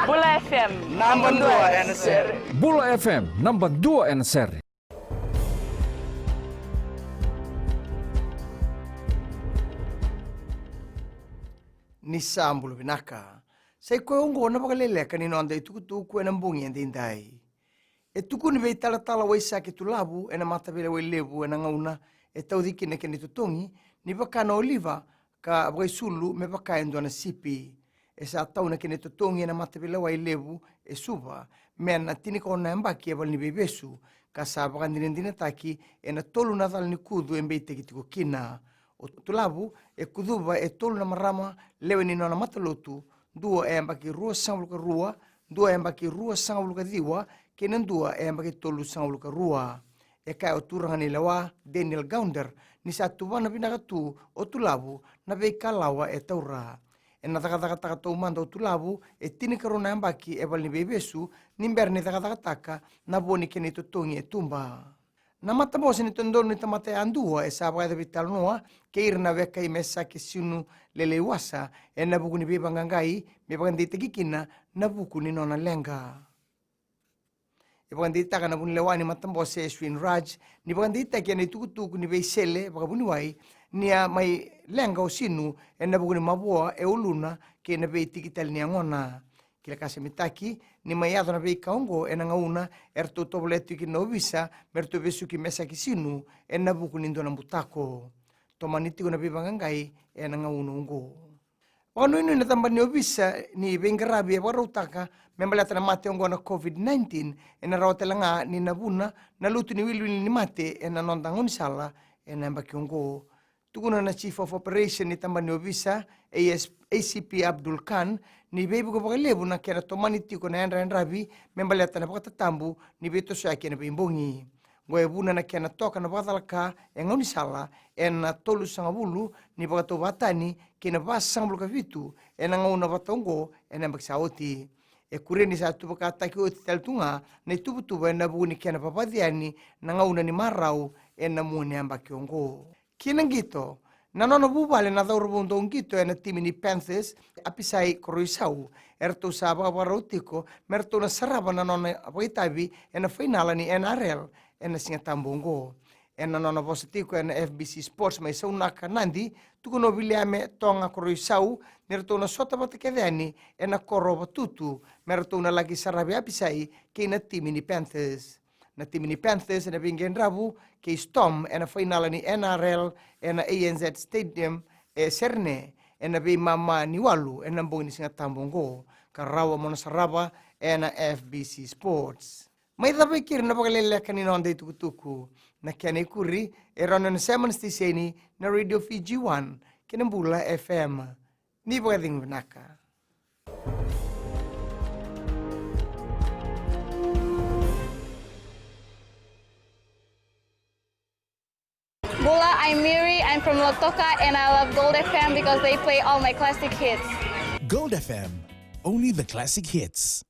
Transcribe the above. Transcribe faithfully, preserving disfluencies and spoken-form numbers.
Bula F M, namba dua ena sere. Bula F M, namba dua ena sere. Ni sa bula vinaka. Sa i koya oqo na vakaleleka ni noda itukutuku ena bogi edaidai. E tukuni vei talatala Waisake Tulavu ena mataveilewai levu ena gauna e tauci kina kena itotogi ni vaka na oliva ka vakaisulu me vaka e dua na sipi. E sa tau na kena itotogi ena mataveilewai levu e Suva me na tinikaono na yabaki e valeniveivesu, ka sa vakadinadinataki ena tolu na cala ni kucu e beitaki tiko kina. O Tulavu e kucuva e tolu na marama lewe ni nona matalotu, dua e yabaki ruasagavulu ka rua, dua e yabaki ruasagavulu ka ciwa, kei na dua e yabaki tolusagavulukarua. E kaya o turaganilewa Daniel Gounder ni sa tuvana vinaka tu o Tulavu na veikalawa e taura. Ena cakacakataka taumada o Tulavu e tinikarua na yabaki e valeniveivesu ni bera ni cakacakataka na vo ni kena itotogi e tuba. Na matabose ni dodonu ni tamata yadua e sa vakayacori veitalanoa kei ira na wekai Mesake Sinu Leleiwasa ena vuku ni veivaqaqai me vakadeitaki kina na vuku ni nona leqa. E vakadeitaka na vunilewa ni matabose Ashwin Raj ni vakadeitaki ena itukutuku ni veisele vakavuniwai ni a mai leqa o Sinu ena vuku ni mavoa e uluna kei na veitiki tale ni yagona. Kila ka sa mitaki ni mai yaco na veika oqo ena gauna eratou tovolea tiko kina na ovisa me ratou vesuki Mesake Sinu ena vuku ni dua na butako. Tomani tiko na veivaqaqai ena gauna oqo. Vakanuinui na tabana ni ovisa ni veiqaravi e vakarautaka me baleta na mate oqo na COVID nineteen ena rawa tale ga ni na vuna na lutu ni wiliwili ni mate ena noda gaunisala ena yabaki oqo. Tukuna na Chief of Operation ni tabana ni ovisa, A S, A C P Abdul Khan, ni veivuke vakalevu na kena tomani tiko na yadrayadravi me baleta na vakatatabu ni veitosoyaki ena veibogi. Oqo e vuna na kena toka na vakacalaka e gaunisala ena tolusagavulu ni vakatauvatani kei na vasagavulu ka vitu ena gauna vata oqo ena yabaki sa oti. E kuria ni sa tuvakataki oti tale tu ga na ituvatuva ena vuku ni kena vavaci yani na gauna ni marau ena mua ni yabaki oqo. Ki na qito, na nona vuvale na cauravou dau qito ena timi ni Panthers, Apisai Koroisau, eratou sa vakavakarau tiko me ratou na sarava na nona vakaitavi ena fainala ni N R L ena Sigatabu oqo. Ena nona vosa tiko ena F B C Sports mai Saunaka, Nadi, tukuna o Viliame Toga Koroisau ni ratou na sota vata kece yani ena koro o Vatutu me ratou na laki saravi Apisai kei na timi ni Panthers. Na timi ni Panthers ena veiqedravu kei Storm ena fainala ni N R L ena A N Z Stadium e Serene ena veimama ni walu ena bogi ni Sigatabu oqo, ka rawa mo na sarava ena F B C Sports. Mai cava e keri na vakaleleka ni noda itukutuku. Na kena ikuri e rawa ni o na sema na siteseni na Radio Fiji One kei na Bula F M. Ni vakacegu vinaka. Bula, I'm Miri. I'm from Lautoka, and I love Gold F M because they play all my classic hits. Gold F M, only the classic hits.